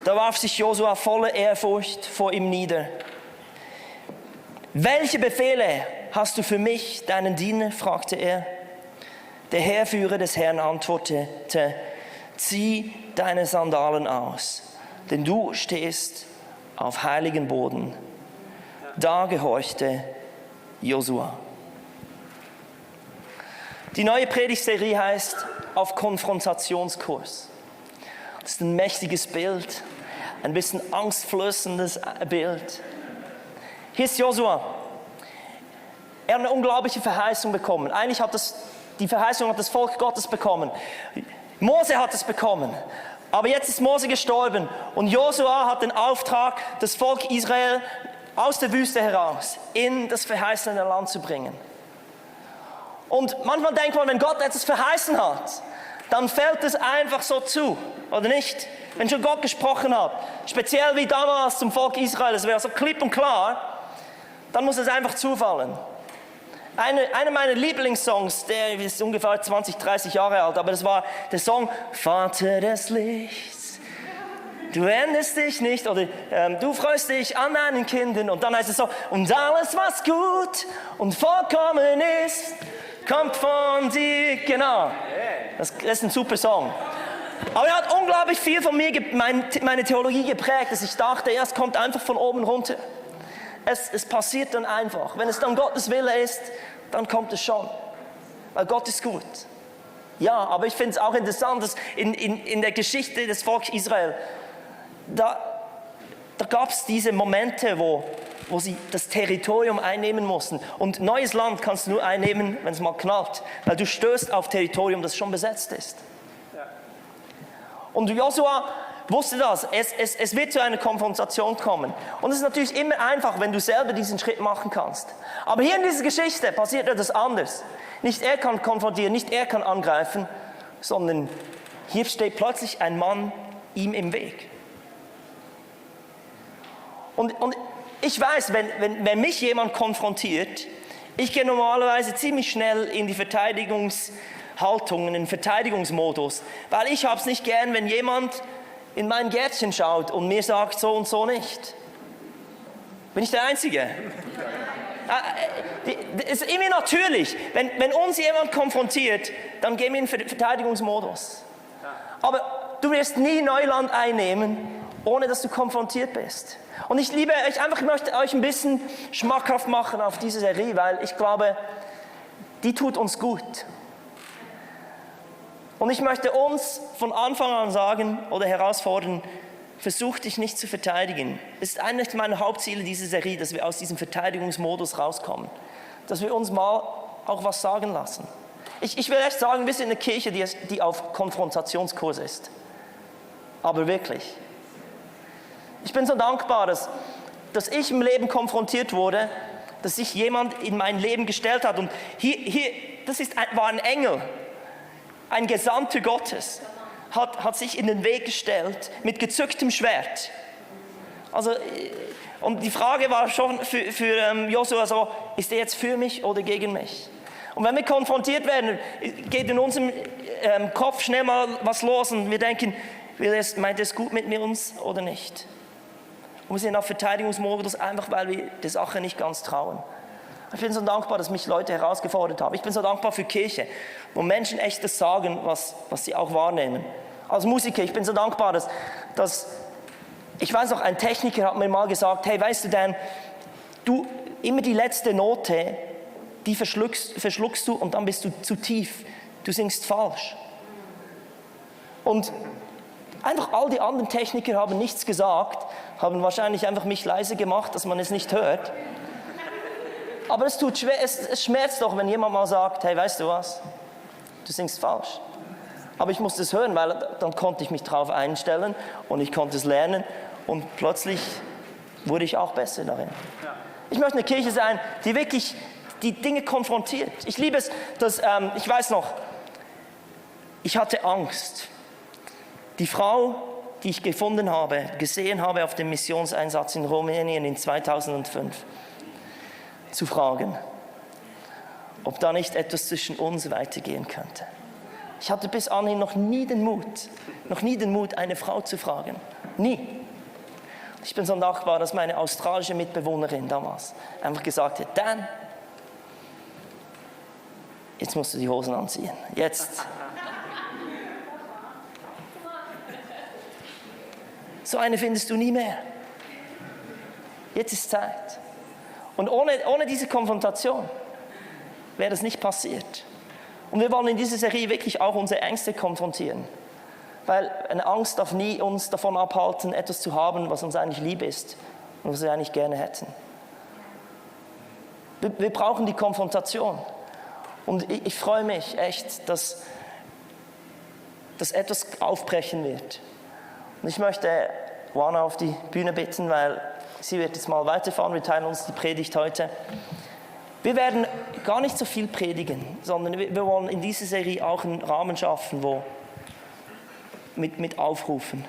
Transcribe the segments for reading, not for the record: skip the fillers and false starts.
Da warf sich Josua voller Ehrfurcht vor ihm nieder. Welche Befehle hast du für mich, deinen Diener? Fragte er. Der Heerführer des Herrn antwortete, zieh deine Sandalen aus, denn du stehst auf heiligen Boden. Da gehorchte Josua. Die neue Predigtserie heißt Auf Konfrontationskurs. Das ist ein mächtiges Bild, ein bisschen angstflößendes Bild. Hier ist Josua. Er hat eine unglaubliche Verheißung bekommen. Eigentlich hat die Verheißung hat das Volk Gottes bekommen. Mose hat es bekommen. Aber jetzt ist Mose gestorben und Josua hat den Auftrag, das Volk Israel aus der Wüste heraus in das verheißene Land zu bringen. Und manchmal denkt man, wenn Gott etwas verheißen hat, dann fällt es einfach so zu, oder nicht? Wenn schon Gott gesprochen hat, speziell wie damals zum Volk Israel, es wäre so klipp und klar, dann muss es einfach zufallen. Einer meiner Lieblingssongs, der ist ungefähr 20, 30 Jahre alt, aber das war der Song Vater des Lichts. Du änderst dich nicht oder du freust dich an deinen Kindern. Und dann heißt es so, und alles was gut und vollkommen ist, kommt von dir. Genau, das ist ein super Song. Aber er hat unglaublich viel von mir, meine Theologie geprägt, dass ich dachte, es kommt einfach von oben runter. Es passiert dann einfach. Wenn es dann Gottes Wille ist, dann kommt es schon. Weil Gott ist gut. Ja, aber ich finde es auch interessant, dass in der Geschichte des Volkes Israel, da gab es diese Momente, wo sie das Territorium einnehmen mussten. Und neues Land kannst du nur einnehmen, wenn es mal knallt. Weil du stößt auf Territorium, das schon besetzt ist. Ja. Und Josua wusste das, es wird zu einer Konfrontation kommen. Und es ist natürlich immer einfach, wenn du selber diesen Schritt machen kannst. Aber hier in dieser Geschichte passiert etwas anderes. Nicht er kann konfrontieren, nicht er kann angreifen, sondern hier steht plötzlich ein Mann ihm im Weg. Und ich weiß, wenn mich jemand konfrontiert, ich gehe normalerweise ziemlich schnell in die Verteidigungshaltung, in den Verteidigungsmodus, weil ich habe es nicht gern, wenn jemand in mein Gärtchen schaut und mir sagt, so und so nicht. Bin ich der Einzige? Es ist immer natürlich, wenn uns jemand konfrontiert, dann gehen wir in den Verteidigungsmodus. Aber du wirst nie Neuland einnehmen, ohne dass du konfrontiert bist. Und ich möchte euch ein bisschen schmackhaft machen auf diese Serie, weil ich glaube, die tut uns gut. Und ich möchte uns von Anfang an sagen oder herausfordern, versuch dich nicht zu verteidigen. Es ist eines meiner Hauptziele dieser Serie, dass wir aus diesem Verteidigungsmodus rauskommen. Dass wir uns mal auch was sagen lassen. Ich will echt sagen, wir sind eine Kirche, die auf Konfrontationskurs ist. Aber wirklich. Ich bin so dankbar, dass ich im Leben konfrontiert wurde, dass sich jemand in mein Leben gestellt hat. Und war ein Engel. Ein Gesandter Gottes hat sich in den Weg gestellt mit gezücktem Schwert. Also, und die Frage war schon für Josua so, ist er jetzt für mich oder gegen mich? Und wenn wir konfrontiert werden, geht in unserem Kopf schnell mal was los und wir denken, meint er es gut mit mir uns oder nicht? Und wir sind auf Verteidigungsmodus, einfach weil wir der Sache nicht ganz trauen. Ich bin so dankbar, dass mich Leute herausgefordert haben. Ich bin so dankbar für Kirche, wo Menschen echt das sagen, was sie auch wahrnehmen. Als Musiker, ich bin so dankbar, dass ich weiß noch, ein Techniker hat mir mal gesagt, hey, weißt du denn, du immer die letzte Note, die verschluckst du und dann bist du zu tief. Du singst falsch. Und einfach all die anderen Techniker haben nichts gesagt, haben wahrscheinlich einfach mich leise gemacht, dass man es nicht hört. Aber es schmerzt doch, wenn jemand mal sagt, hey, weißt du was, du singst falsch. Aber ich musste es hören, weil dann konnte ich mich darauf einstellen und ich konnte es lernen und plötzlich wurde ich auch besser darin. Ja. Ich möchte eine Kirche sein, die wirklich die Dinge konfrontiert. Ich liebe es, dass, ich weiß noch, ich hatte Angst. Die Frau, die ich gesehen habe auf dem Missionseinsatz in Rumänien in 2005, zu fragen, ob da nicht etwas zwischen uns weitergehen könnte. Ich hatte bis anhin noch nie den Mut, eine Frau zu fragen. Nie. Ich bin so dankbar, dass meine australische Mitbewohnerin damals einfach gesagt hat, Dan, jetzt musst du die Hosen anziehen. Jetzt. So eine findest du nie mehr. Jetzt ist Zeit. Und ohne diese Konfrontation wäre das nicht passiert. Und wir wollen in dieser Serie wirklich auch unsere Ängste konfrontieren. Weil eine Angst darf nie uns davon abhalten, etwas zu haben, was uns eigentlich lieb ist und was wir eigentlich gerne hätten. Wir brauchen die Konfrontation. Und ich freue mich echt, dass etwas aufbrechen wird. Und ich möchte Juana auf die Bühne bitten, weil sie wird jetzt mal weiterfahren. Wir teilen uns die Predigt heute. Wir werden gar nicht so viel predigen, sondern wir wollen in dieser Serie auch einen Rahmen schaffen, wo mit Aufrufen,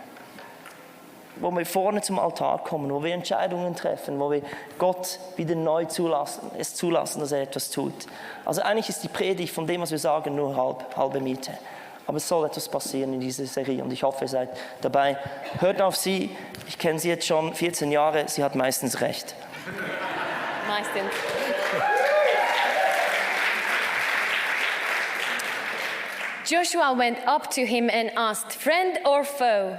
wo wir vorne zum Altar kommen, wo wir Entscheidungen treffen, wo wir Gott wieder neu zulassen, dass er etwas tut. Also eigentlich ist die Predigt von dem, was wir sagen, nur halbe Miete. Aber es soll etwas passieren in dieser Serie und ich hoffe, ihr seid dabei. Hört auf sie, ich kenne sie jetzt schon 14 Jahre, sie hat meistens recht. Meistens. Joshua went up to him and asked, friend or foe?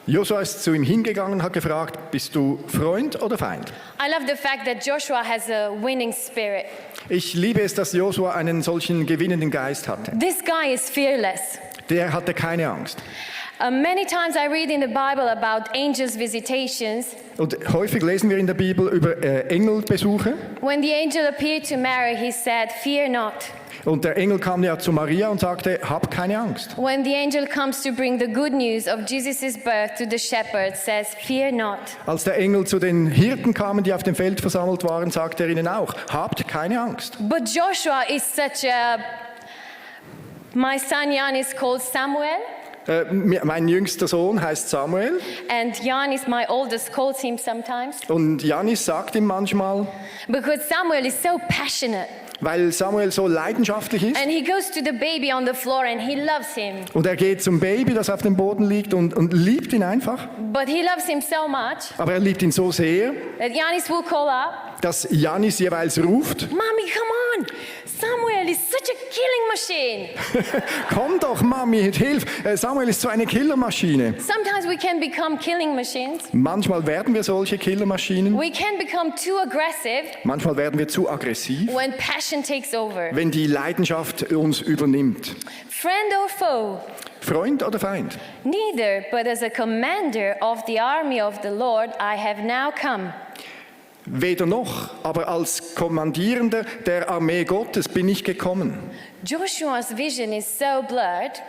Josua ist zu ihm hingegangen und hat gefragt, bist du Freund oder Feind? I love the fact that Joshua has a winning spirit. Ich liebe es, dass Josua einen solchen gewinnenden Geist hatte. This guy is fearless. Der hatte keine Angst. Many times I read in the Bible about angels' visitations. Und häufig lesen wir in der Bibel über Engelbesuche. When the angel appeared to Mary, he said, fear not. Und der Engel kam ja zu Maria und sagte, hab keine Angst. When the angel comes to bring the good news of Jesus' birth to the shepherds, says, fear not. Als der Engel zu den Hirten kamen, die auf dem Feld versammelt waren, sagte er ihnen auch, habt keine Angst. But Joshua is such a... My son Jan is called Samuel. Mein jüngster Sohn heißt Samuel. And Janis, my oldest, calls him sometimes. Und Janis sagt ihm manchmal, Because Samuel is so passionate. weil Samuel so leidenschaftlich ist. And he goes to the baby on the floor and he loves him. Und er geht zum Baby, das auf dem Boden liegt und liebt ihn einfach. But he loves him so much Aber er liebt ihn so sehr, that Janis will call up, dass Janis jeweils ruft, Mommy, come on! Samuel is such a killing machine. komm doch Mami, hilf, Samuel ist so eine Killermaschine. Sometimes we can become killing machines. Manchmal werden wir solche Killermaschinen, We can become too aggressive manchmal werden wir zu aggressiv, when passion takes over. wenn die Leidenschaft uns übernimmt. Friend or foe? Freund oder Feind? Neither, but as a commander of the army of the Lord, I have now come. Weder noch, aber als Kommandierender der Armee Gottes bin ich gekommen. Joshua's vision is so blurred.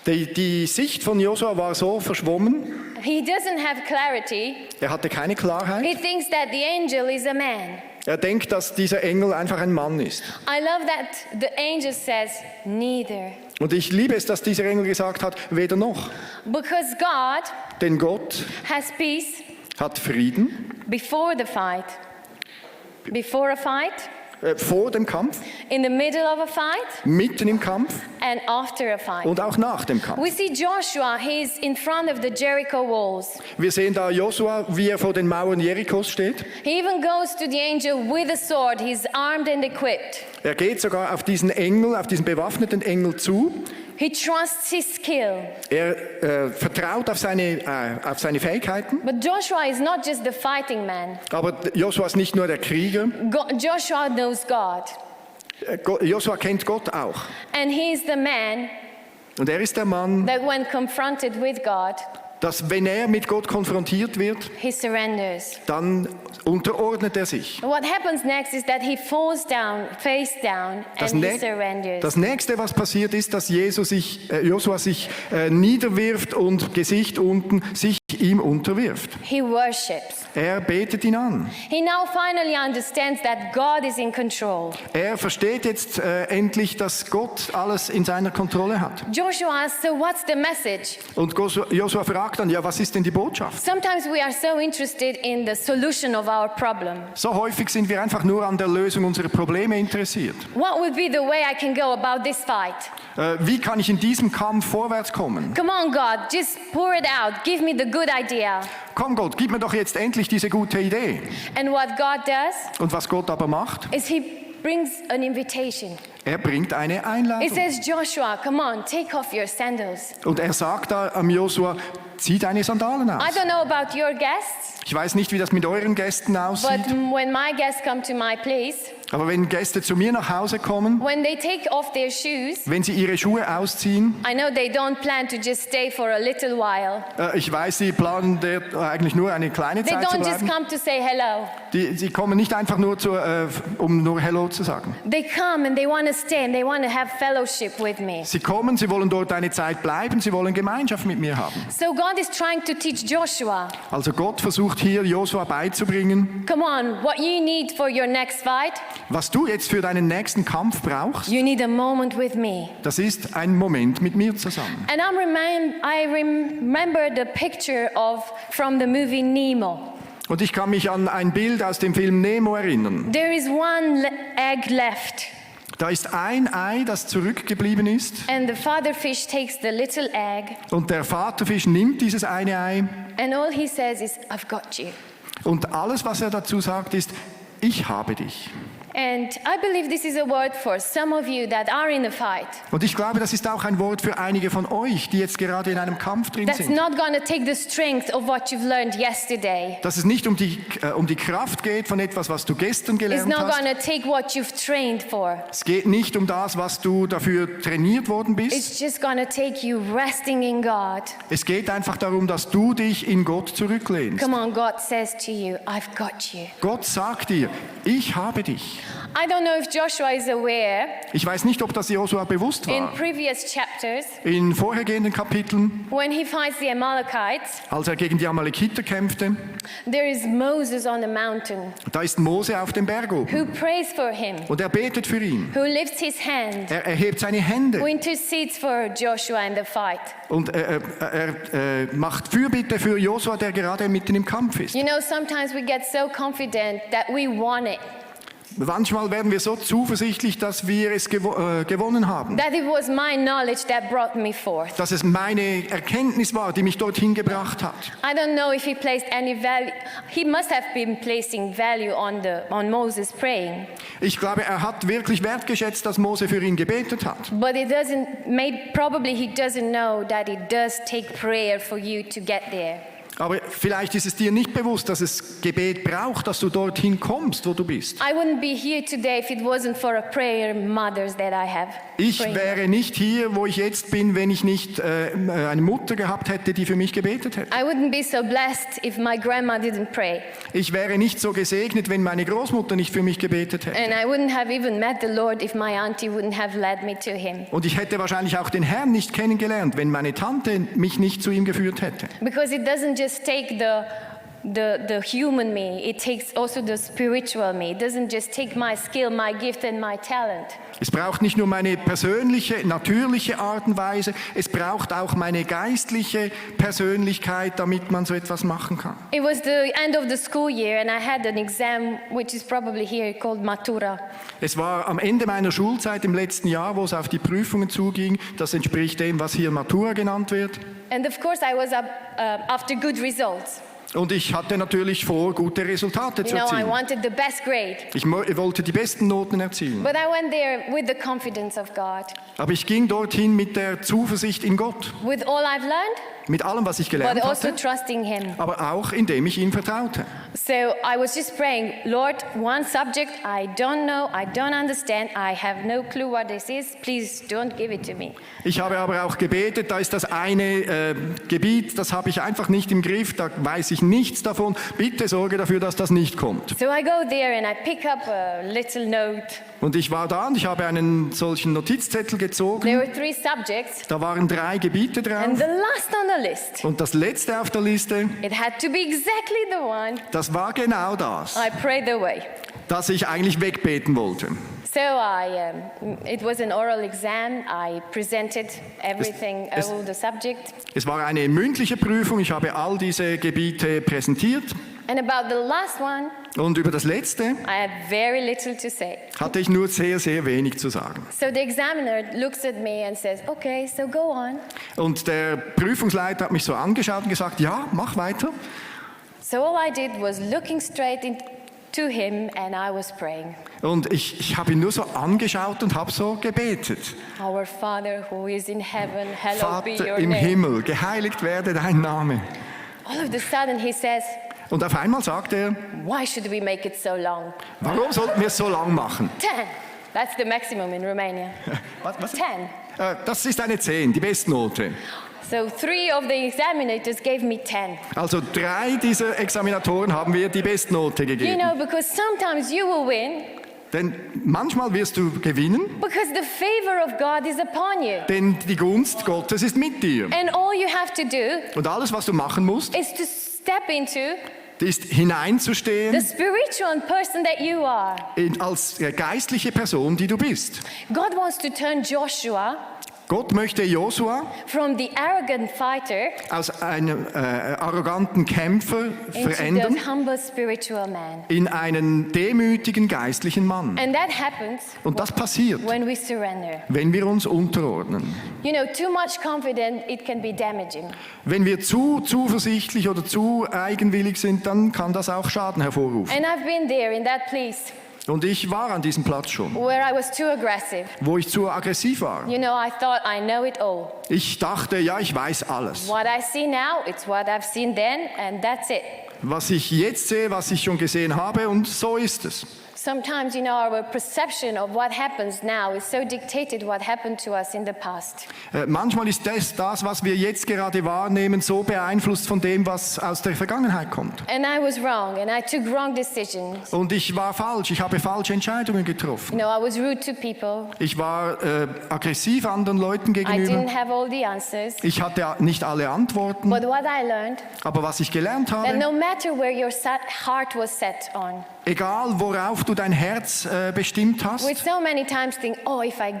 Die Sicht von Josua war so verschwommen, He doesn't have clarity. er hatte keine Klarheit. He thinks that the angel is a man. Er denkt, dass dieser Engel einfach ein Mann ist. I love that the angel says, neither. Und ich liebe es, dass dieser Engel gesagt hat, weder noch. Because God Denn Gott has peace hat Frieden before the fight. Before a fight, vor dem Kampf, in the middle of a fight, mitten im Kampf and after a fight. und auch nach dem Kampf. We see Joshua, he's in front of the Jericho walls. Wir sehen da Josua, wie er vor den Mauern Jerichos steht. He even goes to the angel with a sword. He's armed and equipped. Er geht sogar auf diesen Engel, auf diesen bewaffneten Engel zu. He trusts his skill. Er vertraut auf seine Fähigkeiten. But Joshua is not just the fighting man. Aber Josua ist nicht nur der Krieger. Joshua knows God. Josua kennt Gott auch. And he is the man Und er ist der Mann, that when confronted with God, dass wenn er mit Gott konfrontiert wird, he surrenders. dann unterordnet er sich. What happens next is that he falls down, face down, and he surrenders. Das nächste, was passiert, ist, dass Josua sich niederwirft und Gesicht unten sich sich ihm unterwirft. He worships. Er betet ihn an. He now finally understands that God is in control. Er versteht jetzt endlich, dass Gott alles in seiner Kontrolle hat. Joshua asks, so what's the message? Und Josua fragt dann, ja, was ist denn die Botschaft? Sometimes we are so interested in the solution of our problem. So häufig sind wir einfach nur an der Lösung unserer Probleme interessiert. What would be the way I can go about this fight? Wie kann ich in diesem Kampf vorwärts kommen? Come on, God, just pour it out. Give me the good idea. Komm Gott, gib mir doch jetzt endlich diese gute Idee. And what God does Und was Gott aber macht, is he brings an invitation. er bringt eine He Einladung. says, Joshua, come on, take off your sandals. Und er sagt da am Josua, zieh deine Sandalen I aus. don't know about your guests, Ich weiß nicht, wie das mit euren Gästen but aussieht, when my guests come to my place, aber wenn Gäste zu mir nach Hause kommen, when they take off their shoes, wenn sie ihre Schuhe ausziehen, I know they don't plan to just stay for a little while. ich weiß, sie planen dort eigentlich nur eine kleine They Zeit zu don't just bleiben. come to say hello. Sie kommen nicht einfach nur, um nur Hello zu sagen. They come and they want to stay and they want to have fellowship with me. Sie kommen, sie wollen dort eine Zeit bleiben, sie wollen Gemeinschaft mit mir haben. So God is trying to teach Joshua, Also Gott versucht hier Josua beizubringen, come on, what you need for your next fight, was du jetzt für deinen nächsten Kampf brauchst, you need a moment with me. das ist ein Moment mit mir zusammen. And I remember the picture from the movie Nemo. Und ich kann mich an ein Bild aus dem Film Nemo erinnern. There is one egg left, Da ist ein Ei, das zurückgeblieben ist, and the father fish takes the little egg, und der Vaterfisch nimmt dieses eine Ei, and all he says is, I've got you. und alles, was er dazu sagt, ist, ich habe dich. And I believe this is a word for some of you that are in a fight. Und ich glaube, das ist auch ein Wort für einige von euch, die jetzt gerade in einem Kampf drin That's sind. not going to take the strength of what you've learned yesterday. Dass es nicht um die Kraft geht von etwas, was du gestern It's gelernt not hast. going to take what you've trained for. Es geht nicht um das, was du dafür trainiert worden bist. It's just going to take you resting in God. Es geht einfach darum, dass du dich in Gott zurücklehnst. Come on, God says to you, I've got you. Gott sagt dir, ich habe dich. I don't know if Joshua is aware, Ich weiß nicht, ob das Josua bewusst in war. previous chapters, In vorhergehenden Kapiteln, when he fights the Amalekites, als er gegen die Amalekiter kämpfte, there is Moses on the mountain da ist Mose auf dem Berg oben. who prays for him, Und er betet für ihn. who lifts his hand, Er erhebt seine Hände who intercedes for Joshua in the fight. und er macht Fürbitte für Josua, der gerade mitten im Kampf ist. You know, sometimes we get so confident that we want it, Manchmal werden wir so zuversichtlich, dass wir es gewonnen haben. that it was my knowledge that brought me forth. Dass es meine Erkenntnis war, die mich dorthin gebracht hat. I don't know if he placed any value. He must have been placing value on Moses praying, Ich glaube, er hat wirklich wertgeschätzt, dass Mose für ihn gebetet hat. but probably he doesn't know that it does take prayer for you to get there. Aber vielleicht ist es dir nicht bewusst, dass es Gebet braucht, dass du dorthin kommst, wo du bist. I wouldn't be here today if it wasn't for a prayer mothers that I have. Ich praying. wäre nicht hier, wo ich jetzt bin, wenn ich nicht eine Mutter gehabt hätte, die für mich gebetet hätte. I wouldn't be so blessed if my grandma didn't pray. Ich wäre nicht so gesegnet, wenn meine Großmutter nicht für mich gebetet hätte. And I wouldn't have even met the Lord if my auntie wouldn't have led me to him. Und ich hätte wahrscheinlich auch den Herrn nicht kennengelernt, wenn meine Tante mich nicht zu ihm geführt hätte. Because it doesn't just take the human me, it takes also the spiritual me. It doesn't just take my skill, my gift and my talent. Es braucht nicht nur meine persönliche, natürliche Art und Weise, es braucht auch meine geistliche Persönlichkeit, damit man so etwas machen kann. It was the end of the school year and I had an exam which is probably here called Matura. Es war am Ende meiner Schulzeit im letzten Jahr, wo es auf die Prüfungen zuging. Das entspricht dem, was hier Matura genannt wird. And of course I was after good results. Und ich hatte natürlich vor, gute Resultate You zu know, I erzielen. wanted the best grade. Ich wollte die besten Noten erzielen. But I went there with the confidence of God. Aber ich ging dorthin mit der Zuversicht in Gott, With all I've learned, mit allem, was ich but gelernt also hatte, trusting Him. aber auch indem ich ihm vertraute. So I was just praying, Lord, one subject I don't know, I don't understand, I have no clue what this is. Please don't give it to me. Ich habe aber auch gebetet, da ist das eine Gebiet, das habe ich einfach nicht im Griff, da weiß ich nichts davon. Bitte sorge dafür, dass das nicht kommt. So I go there and I pick up a little note. Und ich war da und ich habe einen solchen Notizzettel There gezogen. were 3 subjects, Da waren 3 Gebiete and drauf. the last on the the list. Und das letzte auf der Liste, It had to be exactly the one das war genau das, I prayed away. das ich eigentlich wegbeten wollte. So it was an oral exam. I presented everything, all the subject. Es war eine mündliche Prüfung, ich habe all diese Gebiete präsentiert And about the last one, und über das letzte I had very little to say. hatte ich nur sehr, sehr wenig zu sagen. So the examiner looks at me and says, okay, so go on. Und der Prüfungsleiter hat mich so angeschaut und gesagt, ja, mach weiter. So all I did was looking straight into him and I was praying. Und ich habe ihn nur so angeschaut und habe so gebetet. Our Father who is in heaven, hallowed be Vater your im name. Himmel, geheiligt werde dein Name. All of a sudden he says, Und auf einmal sagt er, why should we make it so long? warum sollten wir es so lang machen? 10. That's the maximum in Romania. Was? 10. Das ist eine 10, die Bestnote. So 3 of the examinators gave me 10. Also 3 dieser Examinatoren haben wir die Bestnote You gegeben. know, because sometimes you will win Denn manchmal wirst du gewinnen, because the favor of God is upon you. denn die Gunst Gottes ist mit dir. And all you have to do Und alles, was du machen musst, is to step into ist the hineinzustehen spiritual person that you are. als geistliche Person, die du bist. God wants to turn Joshua Gott möchte Josua from the arrogant fighter aus einem arroganten Kämpfer into verändern the humble spiritual man. in einen demütigen geistlichen Mann. And that happens Und das passiert, when we surrender. wenn wir uns unterordnen. You know, too much confidence, it can be damaging. Wenn wir zu zuversichtlich oder zu eigenwillig sind, dann kann das auch Schaden hervorrufen. And I've been there in that place Und ich war an diesem Platz schon, where I was too aggressive. wo ich zu aggressiv war. You know, I thought I know it all. Ich dachte, ja, ich weiß alles. What I see now, it's what I've seen then, and that's it. Was ich jetzt sehe, was ich schon gesehen habe, und so ist es. Sometimes, you know, our perception of what happens now is so dictated what happened to us in the past. Manchmal ist das, was wir jetzt gerade wahrnehmen, so beeinflusst von dem, was aus der Vergangenheit kommt. And I was wrong, and I took wrong decisions. Und ich war falsch, ich habe falsche Entscheidungen You getroffen. know, I was rude to people. Ich war aggressiv anderen Leuten I gegenüber. didn't have all the answers. Ich hatte nicht alle Antworten, But what I learned, aber was ich gelernt that habe, no matter where your heart was set on, egal worauf du dein Herz bestimmt hast, we so many times think, oh, if I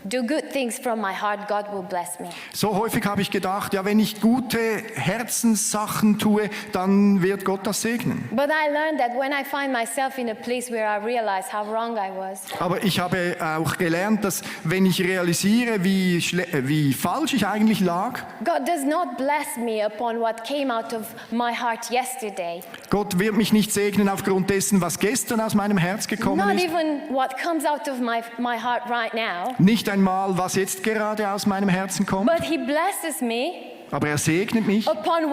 do good things from my heart, God will bless me. so häufig habe ich gedacht, ja, wenn ich gute Herzenssachen tue, dann wird Gott das segnen. But I learned that when I find myself in a place where I realize how wrong I was, Aber ich habe auch gelernt, dass wenn ich realisiere, wie falsch ich eigentlich lag, God does not bless me upon what came out of my heart yesterday. Gott wird mich nicht segnen aufgrund dessen, was gestern aus meinem Herz gekommen Not ist. even what comes out of my heart right now. Nicht einmal, was jetzt gerade aus meinem Herzen kommt, But He blesses me aber er segnet mich. upon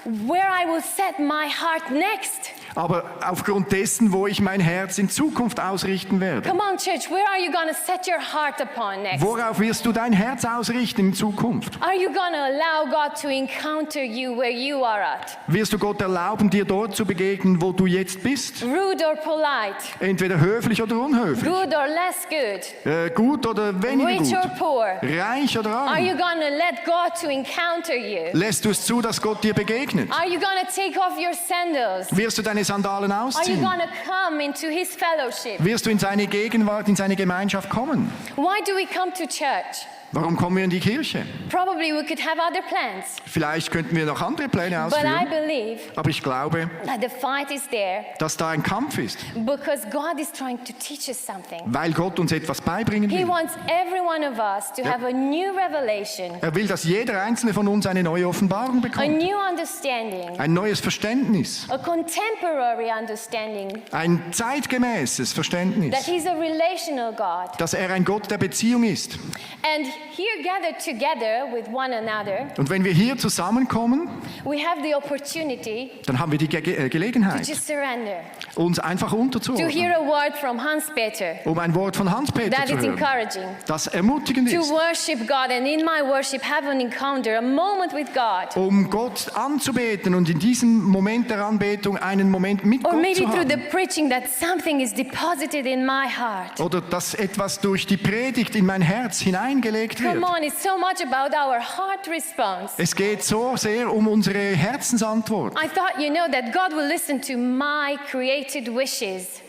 where I will set my heart next. Aber aufgrund dessen, wo ich mein Herz in Zukunft ausrichten werde. Come on, church, where are you going to set your heart upon next? Worauf wirst du dein Herz ausrichten in Zukunft? Are you going to allow God to encounter you where you are at? Wirst du Gott erlauben, dir dort zu begegnen, wo du jetzt bist? Rude or polite? Entweder höflich oder unhöflich. Good or less good? Gut oder weniger Rich or gut. poor? Reich oder Are you arm. going to let God to encounter you? Lässt du es zu, dass Gott dir begegnet? Are you going to take off your sandals? Wirst du deine Sandalen Are you ausziehen? going to come into His fellowship? Wirst du in seine Gegenwart, in seine Gemeinschaft kommen? Why do we come to church? Warum kommen wir in die Kirche? Probably we could have other plans. Vielleicht könnten wir noch andere Pläne But I ausführen. believe Aber ich glaube, that the fight is there dass da ein Kampf ist, because God is trying to teach us something. weil Gott uns etwas beibringen He will. wants every one of us to have a new revelation, Er will, dass jeder einzelne von uns eine neue Offenbarung a bekommt, new understanding, ein neues Verständnis, a contemporary understanding ein zeitgemäßes Verständnis, that He's a relational God. dass er ein Gott der Beziehung ist. And here gathered together with one another, Und wenn wir hier zusammenkommen, we have the opportunity dann haben wir die to Gelegenheit, just surrender, uns einfach to unterzuordnen, hear a word from Hans-Peter um ein Wort von Hans-Peter that zu is hören, encouraging, das ermutigend to ist, worship God and in my worship have an encounter, a moment with God. um Gott anzubeten und in diesem Moment der Anbetung einen Moment mit Or Gott maybe zu through the haben. preaching that something is deposited in my heart. Oder dass etwas durch die Predigt in mein Herz hineingelegt angeregt wird. Come on, it's so much about our heart response. Es geht so sehr um unsere Herzensantwort. I thought, you know, that God will listen to my created wishes.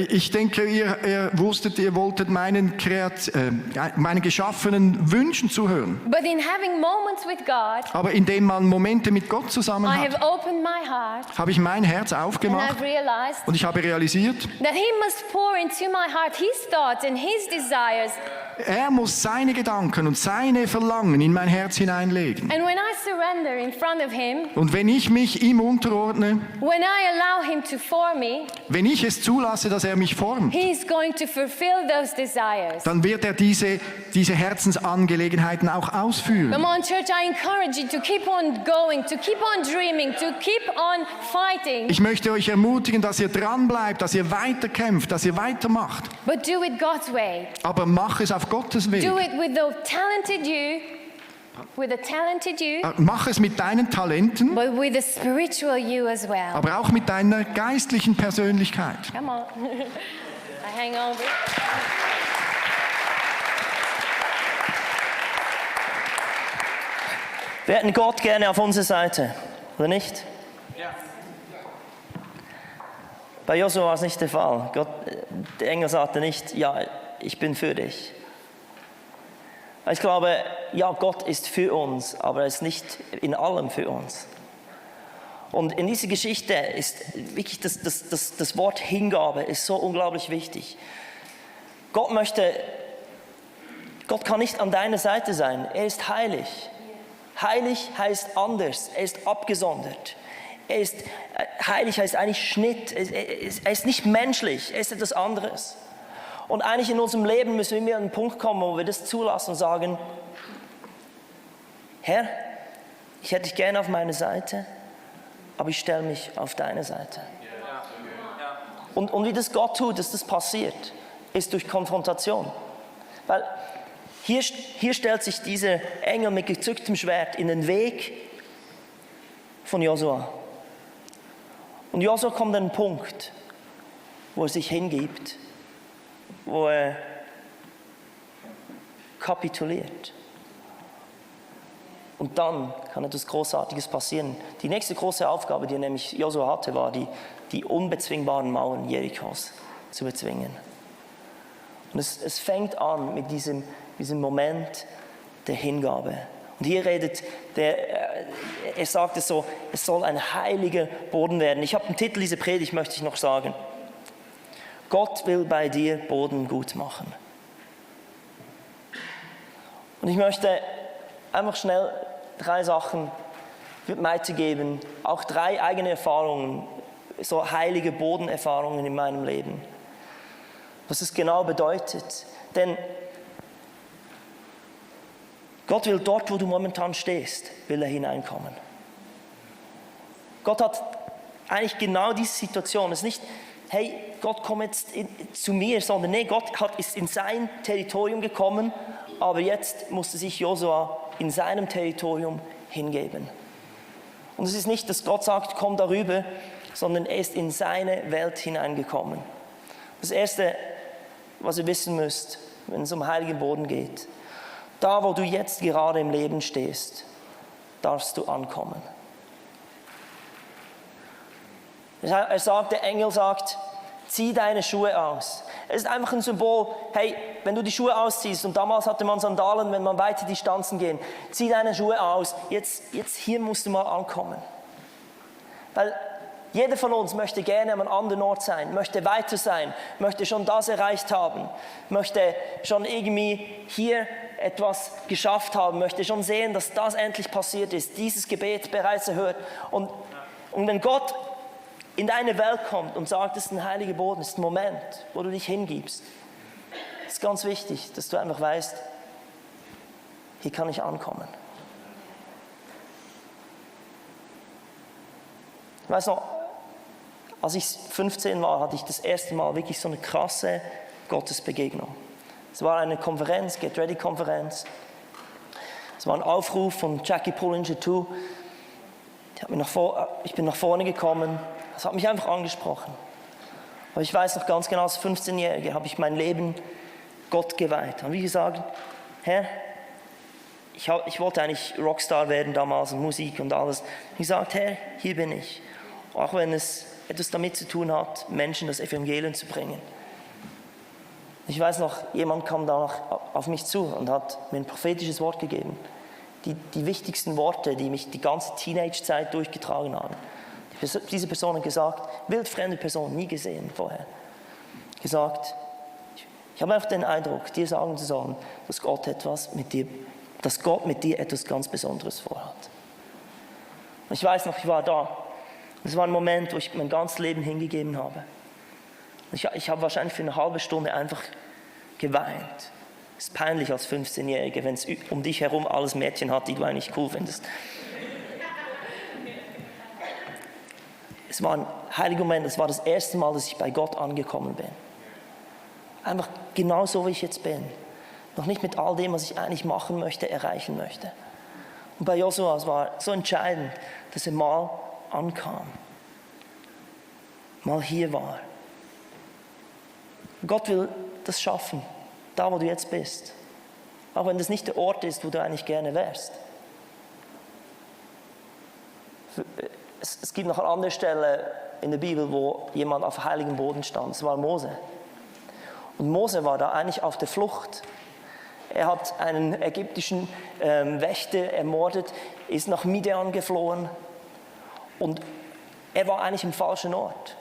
Ich denke, ihr wusstet, ihr wolltet meinen geschaffenen Wünschen zuhören. But in having moments with God, Aber indem man Momente mit Gott zusammen I hat, have opened my heart habe ich mein Herz and aufgemacht I've realized und ich habe realisiert, that He must pour into my heart His thoughts and His desires. er muss seine Gedanken und seine Verlangen in mein Herz hineinlegen. And when I surrender in front of Him, Und wenn ich mich ihm unterordne, when I allow Him to form me, wenn ich es zulasse, dass er mich formt, He's going to fulfill those desires. dann wird er diese Herzensangelegenheiten auch ausführen. Come on, church, I encourage you to keep on going, to keep on dreaming, to keep on fighting. Ich möchte euch ermutigen, dass ihr dran bleibt, dass ihr weiterkämpft, dass ihr weitermacht. But do it God's way. Aber mach es auf Gottes Weg. Do it with the talented you, Mach es mit deinen Talenten, but with the spiritual you as well. aber auch mit deiner geistlichen Persönlichkeit. Come on. I hang on. Wir hätten Gott gerne auf unserer Seite, oder nicht? Ja. Bei Josua war es nicht der Fall. Der Engel sagte nicht, ja, ich bin für dich. Ich glaube, ja, Gott ist für uns, aber er ist nicht in allem für uns. Und in dieser Geschichte ist wirklich das Wort Hingabe ist so unglaublich wichtig. Gott kann nicht an deiner Seite sein. Er ist heilig. Heilig heißt anders. Er ist abgesondert. Heilig heißt eigentlich Schnitt. Er ist nicht menschlich. Er ist etwas anderes. Und eigentlich in unserem Leben müssen wir immer an einen Punkt kommen, wo wir das zulassen und sagen, Herr, ich hätte dich gerne auf meiner Seite, aber ich stelle mich auf deine Seite. Und wie das Gott tut, dass das passiert, ist durch Konfrontation. Weil hier stellt sich dieser Engel mit gezücktem Schwert in den Weg von Josua. Und Josua kommt an einen Punkt, wo er sich hingibt, wo er kapituliert. Und dann kann etwas Großartiges passieren. Die nächste große Aufgabe, die nämlich Josua hatte, war die unbezwingbaren Mauern Jerichos zu bezwingen. Und es fängt an mit diesem Moment der Hingabe. Und hier redet er sagt es so, es soll ein heiliger Boden werden. Ich habe den Titel dieser Predigt, möchte ich noch sagen. Gott will bei dir Boden gut machen. Und ich möchte einfach schnell 3 Sachen weitergeben, auch 3 eigene Erfahrungen, so heilige Bodenerfahrungen in meinem Leben. Was es genau bedeutet. Denn Gott will dort, wo du momentan stehst, will er hineinkommen. Gott hat eigentlich genau diese Situation. Es ist nicht, hey, Gott komm jetzt zu mir, sondern nee, Gott ist in sein Territorium gekommen, aber jetzt musste sich Josua in seinem Territorium hingeben. Und es ist nicht, dass Gott sagt, komm darüber, sondern er ist in seine Welt hineingekommen. Das Erste, was ihr wissen müsst, wenn es um heiligen Boden geht, da, wo du jetzt gerade im Leben stehst, darfst du ankommen. Der Engel sagt, zieh deine Schuhe aus. Es ist einfach ein Symbol, hey, wenn du die Schuhe ausziehst, und damals hatte man Sandalen, wenn man weite Distanzen gehen, zieh deine Schuhe aus, jetzt hier musst du mal ankommen. Weil jeder von uns möchte gerne an einem anderen Ort sein, möchte weiter sein, möchte schon das erreicht haben, möchte schon irgendwie hier etwas geschafft haben, möchte schon sehen, dass das endlich passiert ist, dieses Gebet bereits erhört. Und wenn Gott in deine Welt kommt und sagt, es ist ein heiliger Boden, es ist ein Moment, wo du dich hingibst, es ist ganz wichtig, dass du einfach weißt, hier kann ich ankommen. Ich weiß noch, als ich 15 war, hatte ich das erste Mal wirklich so eine krasse Gottesbegegnung. Es war eine Konferenz, Get Ready Konferenz. Es war ein Aufruf von Jackie Pullinger II. Ich bin nach vorne gekommen. Das hat mich einfach angesprochen. Aber ich weiß noch ganz genau, als 15-Jähriger habe ich mein Leben Gott geweiht. Und wie gesagt, Herr, ich wollte eigentlich Rockstar werden damals und Musik und alles. Ich gesagt, Herr, hier bin ich. Auch wenn es etwas damit zu tun hat, Menschen das Evangelium zu bringen. Ich weiß noch, jemand kam danach auf mich zu und hat mir ein prophetisches Wort gegeben. Die wichtigsten Worte, die mich die ganze Teenage-Zeit durchgetragen haben. Diese Person hat gesagt, wildfremde Person, nie gesehen vorher. Gesagt, ich habe einfach den Eindruck, dir sagen zu sollen, dass Gott mit dir etwas ganz Besonderes vorhat. Und ich weiß noch, ich war da. Es war ein Moment, wo ich mein ganzes Leben hingegeben habe. Ich habe wahrscheinlich für eine halbe Stunde einfach geweint. Es ist peinlich als 15-Jährige, wenn es um dich herum alles Mädchen hat, die du eigentlich cool findest. Es war ein heiliger Moment, es war das erste Mal, dass ich bei Gott angekommen bin. Einfach genau so, wie ich jetzt bin. Noch nicht mit all dem, was ich eigentlich machen möchte, erreichen möchte. Und bei Josua, es war so entscheidend, dass er mal ankam. Mal hier war. Gott will das schaffen, da wo du jetzt bist. Auch wenn das nicht der Ort ist, wo du eigentlich gerne wärst. Es gibt noch eine andere Stelle in der Bibel, wo jemand auf heiligem Boden stand. Es war Mose. Und Mose war da eigentlich auf der Flucht. Er hat einen ägyptischen Wächter ermordet, ist nach Midian geflohen und er war eigentlich im falschen Ort.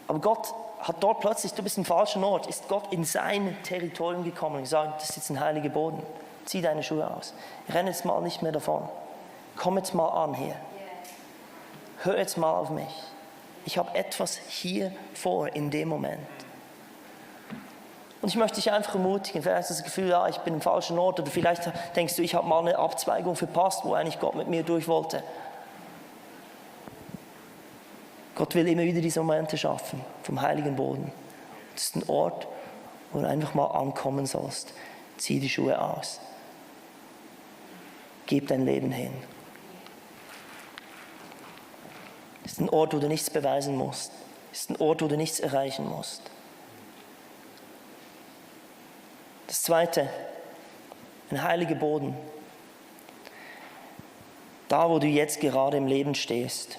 Aber Gott hat dort plötzlich, du bist im falschen Ort, ist Gott in sein Territorium gekommen und gesagt, das ist jetzt ein heiliger Boden, zieh deine Schuhe aus, renn jetzt mal nicht mehr davon, komm jetzt mal an hier, hör jetzt mal auf mich, ich habe etwas hier vor in dem Moment. Und ich möchte dich einfach ermutigen, vielleicht hast du das Gefühl, ja, ich bin im falschen Ort, oder vielleicht denkst du, ich habe mal eine Abzweigung verpasst, wo eigentlich Gott mit mir durch wollte. Gott will immer wieder diese Momente schaffen, vom heiligen Boden. Das ist ein Ort, wo du einfach mal ankommen sollst. Zieh die Schuhe aus. Gib dein Leben hin. Das ist ein Ort, wo du nichts beweisen musst. Das ist ein Ort, wo du nichts erreichen musst. Das Zweite, ein heiliger Boden. Da, wo du jetzt gerade im Leben stehst,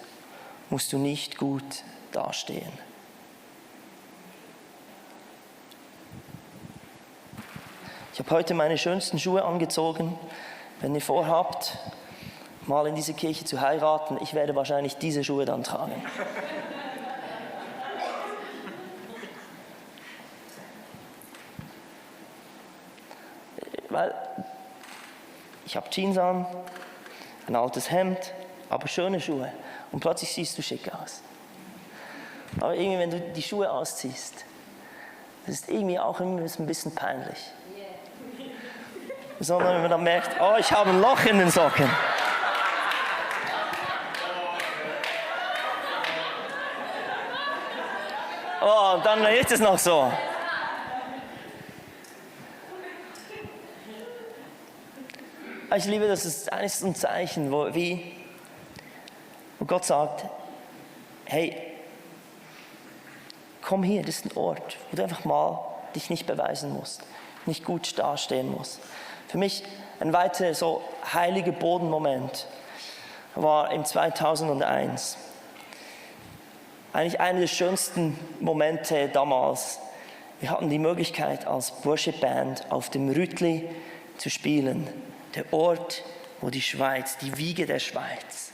musst du nicht gut dastehen. Ich habe heute meine schönsten Schuhe angezogen. Wenn ihr vorhabt, mal in diese Kirche zu heiraten, ich werde wahrscheinlich diese Schuhe dann tragen. Weil ich habe Jeans an, ein altes Hemd, aber schöne Schuhe. Und plötzlich siehst du schick aus. Aber irgendwie, wenn du die Schuhe ausziehst, das ist irgendwie auch ein bisschen peinlich. Besonders wenn man dann merkt, oh, ich habe ein Loch in den Socken. Oh, und dann ist es noch so. Ich liebe, das ist eigentlich so ein Zeichen, wo Gott sagt, hey, komm hier, das ist ein Ort, wo du einfach mal dich nicht beweisen musst, nicht gut dastehen musst. Für mich ein weiterer so heiliger Bodenmoment war im 2001. Eigentlich einer der schönsten Momente damals. Wir hatten die Möglichkeit, als Worship-Band auf dem Rütli zu spielen. Der Ort, wo die Schweiz, die Wiege der Schweiz.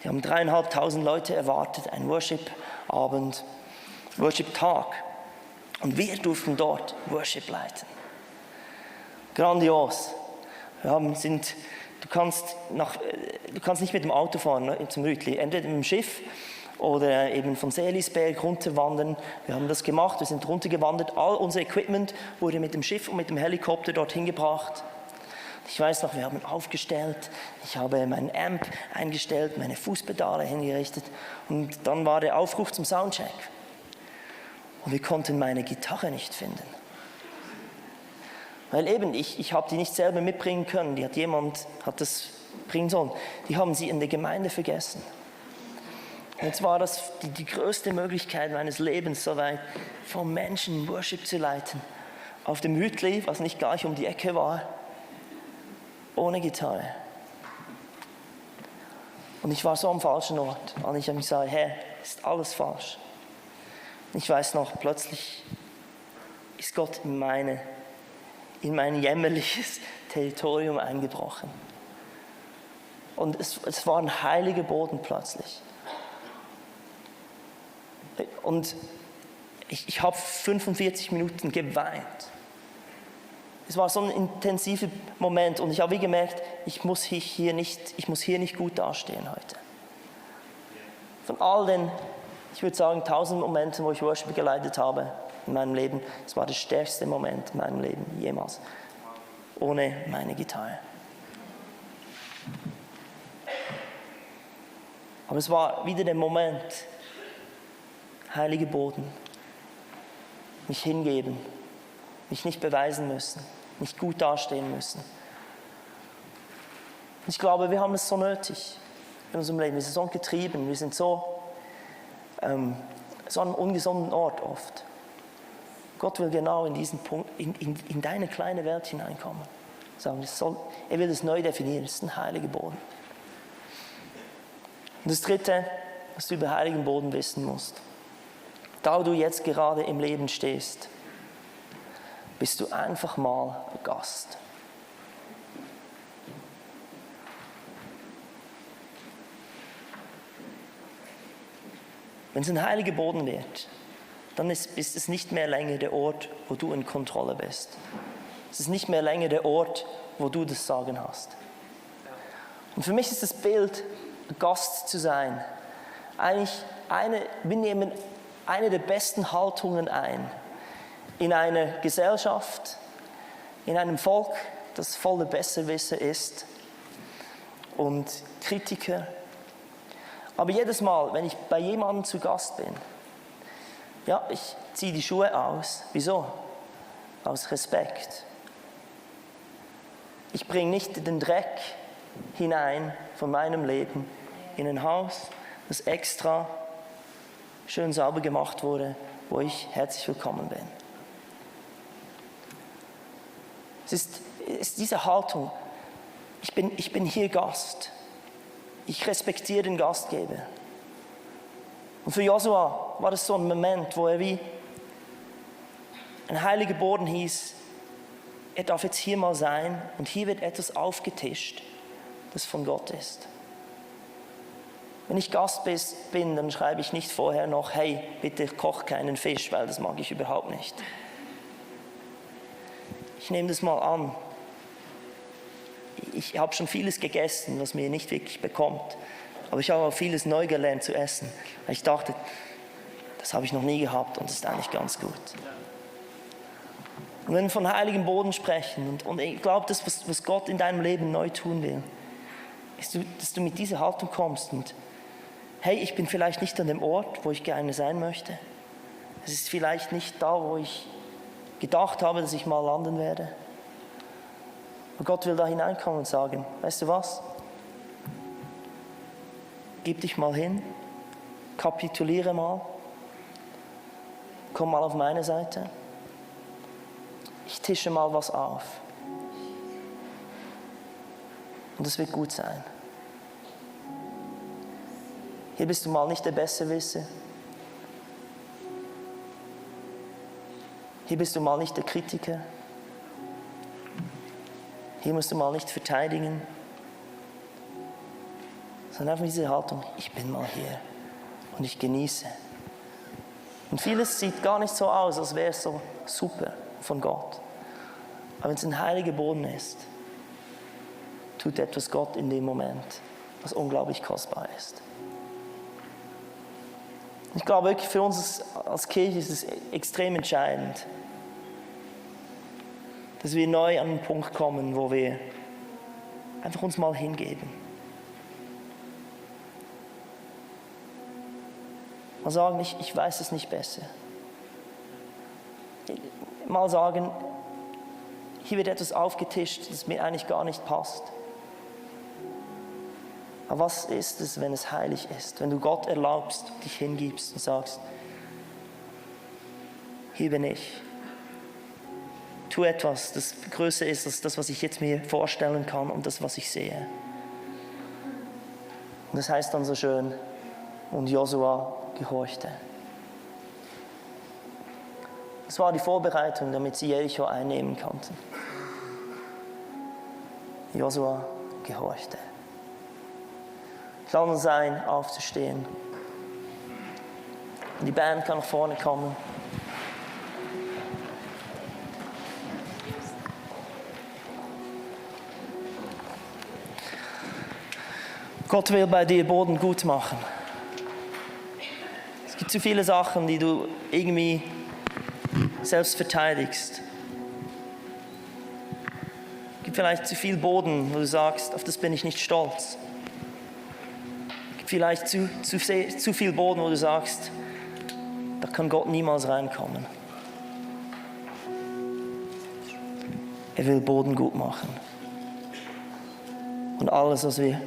Die haben 3.500 Leute erwartet, ein Worship-Abend, Worship-Tag. Und wir durften dort Worship leiten. Grandios. Du kannst nicht mit dem Auto fahren zum Rütli, entweder mit dem Schiff oder eben von Seelisberg runterwandern. Wir haben das gemacht, wir sind runtergewandert. All unser Equipment wurde mit dem Schiff und mit dem Helikopter dorthin gebracht. Ich weiß noch, wir haben aufgestellt, ich habe meinen Amp eingestellt, meine Fußpedale hingerichtet und dann war der Aufruf zum Soundcheck. Und wir konnten meine Gitarre nicht finden. Weil eben, ich habe die nicht selber mitbringen können, hat das bringen sollen. Die haben sie in der Gemeinde vergessen. Und jetzt war das die größte Möglichkeit meines Lebens, soweit von Menschen Worship zu leiten. auf dem Hütli, was nicht gleich um die Ecke war, ohne Gitarre. Und ich war so am falschen Ort. Und ich habe mich gesagt, Herr, ist alles falsch. Und ich weiß noch, plötzlich ist Gott in mein jämmerliches Territorium eingebrochen. Und es war ein heiliger Boden plötzlich. Und ich habe 45 Minuten geweint. Es war so ein intensiver Moment und ich habe gemerkt, ich muss hier nicht gut dastehen heute. Von all den, ich würde sagen, 1000 Momenten, wo ich Worship geleitet habe in meinem Leben, es war der stärkste Moment in meinem Leben jemals, ohne meine Gitarre. Aber es war wieder der Moment, heiliger Boden, mich hingeben, mich nicht beweisen müssen, nicht gut dastehen müssen. Ich glaube, wir haben es so nötig in unserem Leben. Wir sind so getrieben, wir sind so an einem ungesunden Ort oft. Gott will genau in diesen Punkt, in deine kleine Welt hineinkommen. Sagen, er will es neu definieren, es ist ein heiliger Boden. Und das Dritte, was du über heiligen Boden wissen musst, da wo du jetzt gerade im Leben stehst, bist du einfach mal Gast. Wenn es ein heiliger Boden wird, dann ist es nicht mehr länger der Ort, wo du in Kontrolle bist. Es ist nicht mehr länger der Ort, wo du das Sagen hast. Und für mich ist das Bild, Gast zu sein, eigentlich wir nehmen eine der besten Haltungen ein in einer Gesellschaft, in einem Volk, das voller Besserwisser ist und Kritiker. Aber jedes Mal, wenn ich bei jemandem zu Gast bin, ja, ich ziehe die Schuhe aus. Wieso? Aus Respekt. Ich bringe nicht den Dreck hinein von meinem Leben in ein Haus, das extra schön sauber gemacht wurde, wo ich herzlich willkommen bin. Es ist diese Haltung, ich bin hier Gast. Ich respektiere den Gastgeber. Und für Josua war das so ein Moment, wo er wie ein heiliger Boden hieß, er darf jetzt hier mal sein und hier wird etwas aufgetischt, das von Gott ist. Wenn ich Gast bin, dann schreibe ich nicht vorher noch, hey, bitte koch keinen Fisch, weil das mag ich überhaupt nicht. Ich nehme das mal an. Ich habe schon vieles gegessen, was mir nicht wirklich bekommt. Aber ich habe auch vieles neu gelernt zu essen. Ich dachte, das habe ich noch nie gehabt und das ist eigentlich ganz gut. Und wenn wir von heiligem Boden sprechen, und ich glaube, das, was Gott in deinem Leben neu tun will, ist, dass du mit dieser Haltung kommst und hey, ich bin vielleicht nicht an dem Ort, wo ich gerne sein möchte. Es ist vielleicht nicht da, wo ich gedacht habe, dass ich mal landen werde. Und Gott will da hineinkommen und sagen, weißt du was? Gib dich mal hin, kapituliere mal, komm mal auf meine Seite. Ich tische mal was auf. Und es wird gut sein. Hier bist du mal nicht der Besserwisser. Hier bist du mal nicht der Kritiker. Hier musst du mal nicht verteidigen. Sondern einfach diese Haltung, ich bin mal hier und ich genieße. Und vieles sieht gar nicht so aus, als wäre es so super von Gott. Aber wenn es ein heiliger Boden ist, tut etwas Gott in dem Moment, was unglaublich kostbar ist. Ich glaube wirklich, für uns als Kirche ist es extrem entscheidend, dass wir neu an einen Punkt kommen, wo wir einfach uns mal hingeben. Mal sagen, ich weiß es nicht besser. Mal sagen, hier wird etwas aufgetischt, das mir eigentlich gar nicht passt. Aber was ist es, wenn es heilig ist? Wenn du Gott erlaubst, dich hingibst und sagst, hier bin ich. Tu etwas, das größer ist als das, was ich jetzt mir vorstellen kann und das, was ich sehe. Und das heißt dann so schön, und Josua gehorchte. Das war die Vorbereitung, damit sie Jericho einnehmen konnten. Josua gehorchte. Ich lade uns ein, aufzustehen. Die Band kann nach vorne kommen. Gott will bei dir Boden gut machen. Es gibt zu viele Sachen, die du irgendwie selbst verteidigst. Es gibt vielleicht zu viel Boden, wo du sagst, auf das bin ich nicht stolz. Es gibt vielleicht zu viel Boden, wo du sagst, da kann Gott niemals reinkommen. Er will Boden gut machen. Und alles, was wir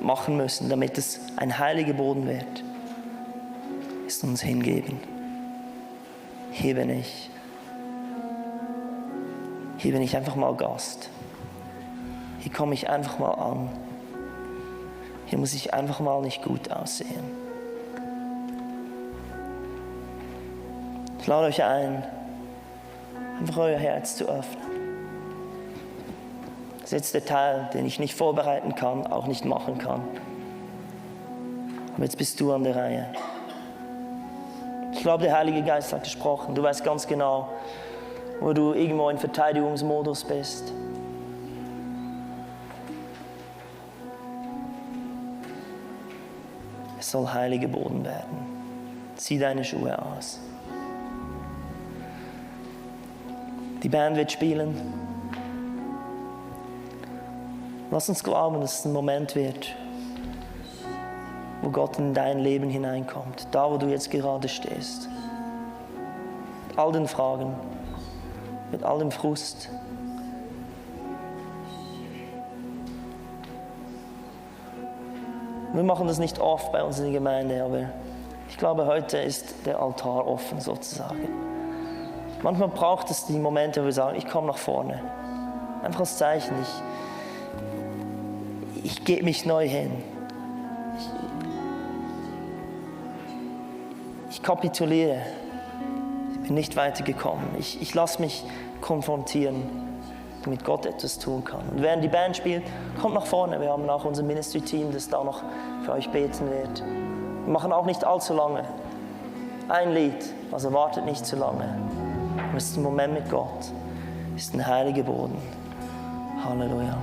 machen müssen, damit es ein heiliger Boden wird, ist uns hingeben. Hier bin ich. Hier bin ich einfach mal Gast. Hier komme ich einfach mal an. Hier muss ich einfach mal nicht gut aussehen. Ich lade euch ein, einfach euer Herz zu öffnen. Das ist jetzt der Teil, den ich nicht vorbereiten kann, auch nicht machen kann. Aber jetzt bist du an der Reihe. Ich glaube, der Heilige Geist hat gesprochen. Du weißt ganz genau, wo du irgendwo in Verteidigungsmodus bist. Es soll heiliger Boden werden. Zieh deine Schuhe aus. Die Band wird spielen. Lass uns glauben, dass es ein Moment wird, wo Gott in dein Leben hineinkommt, da wo du jetzt gerade stehst. Mit all den Fragen, mit all dem Frust. Wir machen das nicht oft bei uns in der Gemeinde, aber ich glaube, heute ist der Altar offen sozusagen. Manchmal braucht es die Momente, wo wir sagen, ich komme nach vorne. Einfach als Zeichen, ich gebe mich neu hin. Ich kapituliere. Ich bin nicht weitergekommen. Ich lasse mich konfrontieren, damit Gott etwas tun kann. Und während die Band spielt, kommt nach vorne. Wir haben auch unser Ministry-Team, das da noch für euch beten wird. Wir machen auch nicht allzu lange. Ein Lied, also wartet nicht zu lange. Es ist ein Moment mit Gott. Es ist ein heiliger Boden. Halleluja.